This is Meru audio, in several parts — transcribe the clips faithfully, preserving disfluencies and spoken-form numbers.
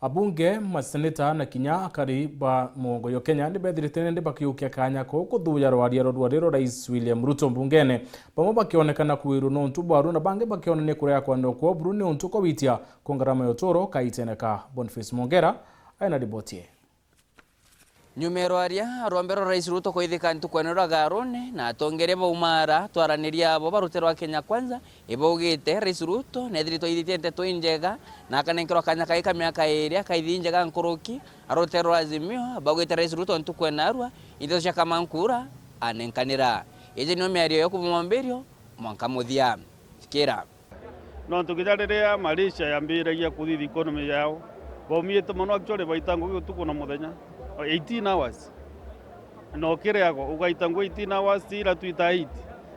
Abunge, maseneta na kinya akari ba muongo yo Kenya ni bethirite nende bakiukia kanya kau kuthuja rwaria rwa rwaria rwa Rais William Ruto mbungene, bamwe bakionekana kwirwo nontu bwaru na bangi bakionania kurea kwendwa kwa buru ni untu kwa witia kwa ngarama ya uturo kaitene ka. Boniface Mongera aina riboti ii. Nyuma ya rwaria rwa mbere rwa Rais Ruto kwithika ntuku ene rwa Garune na atongeria baumara twaraniria abo ba rutere rwa Kenya Kwanza, ibaugite Rais Ruto neethiritwe aithitie nteto injega na akanenkerwa kanya kai ka miaka iiri akaithi injega nkuruki. A rutere rwa Azimio baugite Rais Ruto ntuku ene arua, nteto cia kamankura anenkanira. Iji niyo miario ya kuma mwambirio mwanka muthia. Thikira. Nontu kinya riria Malaysia yambiragia kuthithia economy yao, baumiite mono actually baita ngugi utuku na muthenya, eighteen hours. Na ukiriagwa, ugaita ngugi eighteen hours, ira twita eight,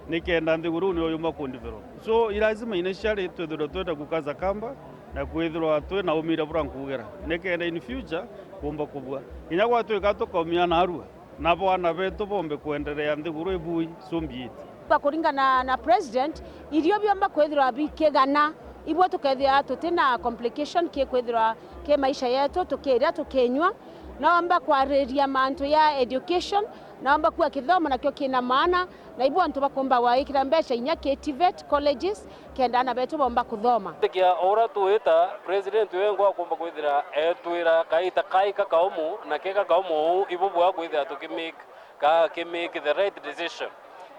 nikenda nthiguru niyo yumba ku develop. So, i lazima initially twithirwe twenda gukaza kamba na kwithirwa twina umire buria nkuugera, nikenda in future kuumba kubua. Kinya gwatwika tukaumia narua, nabo aana betu boombe kwenderea nthiguru ibui, so be it. Kwa kuringana na president, irio biomba kwithirwa bikigana, ibwe tukethira tutina complication ki kwithirwa ki maisha yetu, tukiria, tukinyua. Naomba kwariria mantu ya education, naomba kuwa kithomo nakio kina maana, na ibwe antu bakumba gwikira mbeca inya ki TVET colleges, kenda aana betu boomba kuthoma. Tikia o uria tuwita, president wengwa akumba kwithira etwira kaita kai kakaumu, na ke kakaumu uu, ibu bwa kwithira tukimake, ka kimake the right decision.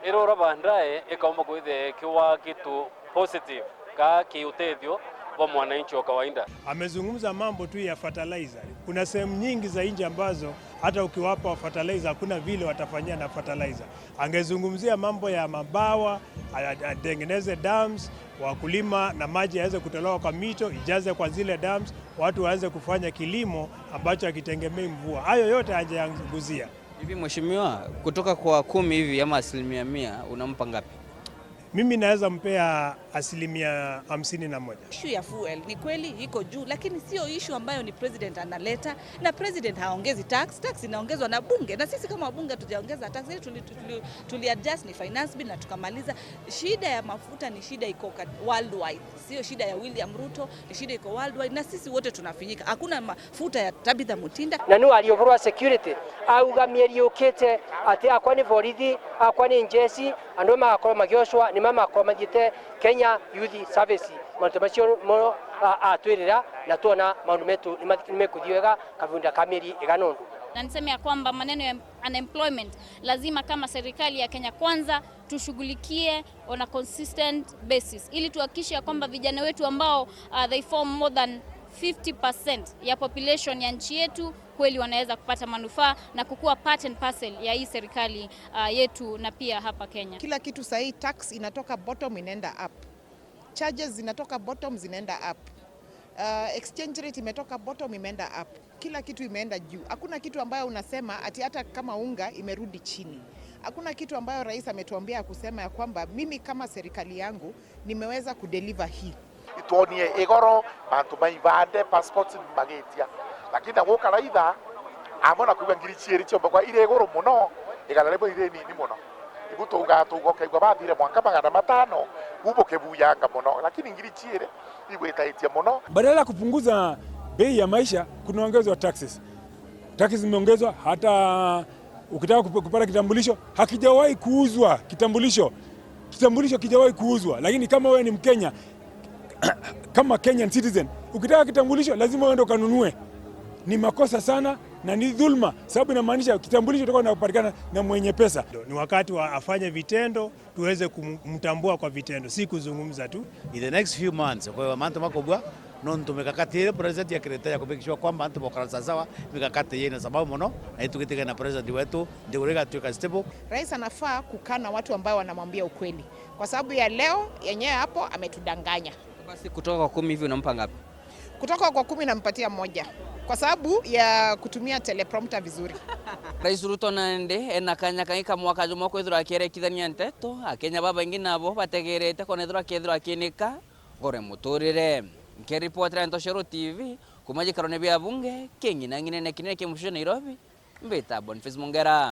Ira uria baadaye ikaumba kwithira ikiwa kitu positive, ka ki utethio bwa mwananchi wa kawaida. Amezungumza mambo tu ya fertilizer. Kuna sehemu nyingi za nchi ambazo hata ukiwapa fertilizer hakuna vile watafanyia na fertilizer. Angezungumzia mambo ya mabawa, a-, a-, atengeneze dams, wakulima na maji yaweze kutolewa kwa mito, ijaze kwa zile dams, watu waweze kufanya kilimo ambacho hakitegemei mvua. Hayo yote hajayaguzia. Hivi mheshimiwa, kutoka kwa kumi hivi ama asilimia mia, unampa ngapi? Mimi naweza mpea asilimia hamsini na moja. Issue ya fuel ni kweli iko juu, lakini sio issue ambayo ni president analeta, na president haongezi tax, tax inaongezwa na bunge, na sisi kama wabunge hatujaongeza tax, ili tuli, tuli, tuli adjust ni finance bill na tukamaliza. Shida ya mafuta ni shida iko kat-, worldwide, sio shida ya William Ruto, ni shida iko worldwide, na sisi wote tunafinyika. Hakuna ma-, futa ya Tabitha Mutinda. Na ni waria uvoro wa security, auga mieri yukite ati akwa ni borithi, akwa ni njeci, andu magakorwo magiocwa, ni ma magakorwo mathiite Kenya Youth Service. Mantu macio mo, a-, atwirira, na twona maundu metu ni mathi-, ni mekuthii wega kavinda ka mieri igana undu. Na niseme ya kwamba maneno ya unemployment lazima kama serikali ya Kenya Kwanza tushughulikie on a consistent basis, ili tuhakikishe ya kwamba vijana wetu ambao, uh, they form more than fifty percent ya population ya nchi yetu kweli wanaweza kupata manufaa na kukuwa part and parcel ya hii serikali, uh, yetu na pia hapa Kenya. Kila kitu sahii, tax inatoka bottom inaenda up. Charges zinatoka bottom zinaenda up. Uh, exchange rate imetoka bottom imeenda up. Kila kitu imeenda juu. Hakuna kitu ambayo unasema ati hata kama unga imerudi chini. Hakuna kitu ambayo rais ametuambia ya kusema ya kwamba mimi kama serikali yangu nimeweza kudeliver hii. Itwonie igoro, mantu ma ibande, passports nimagitia. Lakini na guka raitha, amwe na kuigua ngiri ciiri ciomba kwa iri iguru muno, igana rimwe iri nini muno. Ibu tuugaa tuuga ukaigua bathire mwanka magana matano, bu bukibuyanga muno. Lakini ngiri ciiri, igwitaitie muno. Badala ya kupunguza bei ya maisha, kunaongezwa taxes. Taxes zimeongezwa, hata ukitaka kup-, kupata kitambulisho, hakijawahi kuuzwa kitambulisho. Kitambulisho kijawahi kuuzwa, lakini kama wewe ni Mkenya, kama Kenyan citizen, ukitaka kitambulisho lazima uende ukanunue. Ni makosa sana na ni dhulma, sababu inamaanisha kitambulisho kitakuwa kinapatikana na mwenye pesa. Ni wakati wa afanye vitendo, tuweze kumtambua kwa vitendo, si kuzungumza tu. In the next few months, kwa hiyo mantu makubwa, nontu mikakati iria president akirite ya kumake sure kwamba antu bokara sawasawa, mikakati ii ina sababu muno, na itugitigana na president wetu, nthiguru igatuika stable. Rais anafaa kukaa na watu ambao wanamwambia ukweli, kwa sababu ya leo yenyewe hapo ametudanganya. Basi kutoka kwa kumi hivi unampa ngapi? Kutoka kwa kumi nampatia moja kwa sababu ya kutumia teleprompter vizuri. Rais Ruto nandi ena kanya kangi ka mwaka jumwe kwithirwa akierekithania nteto, Akenya babaingi nabo bategerete kwona ethirwa akethirwa akinika ngore muturire. Nkiripotera Ntoshero T V kuma gikarone bia bunge king'inang'inene kinene ki mucii Nairobi, mbita Boniface Mongera.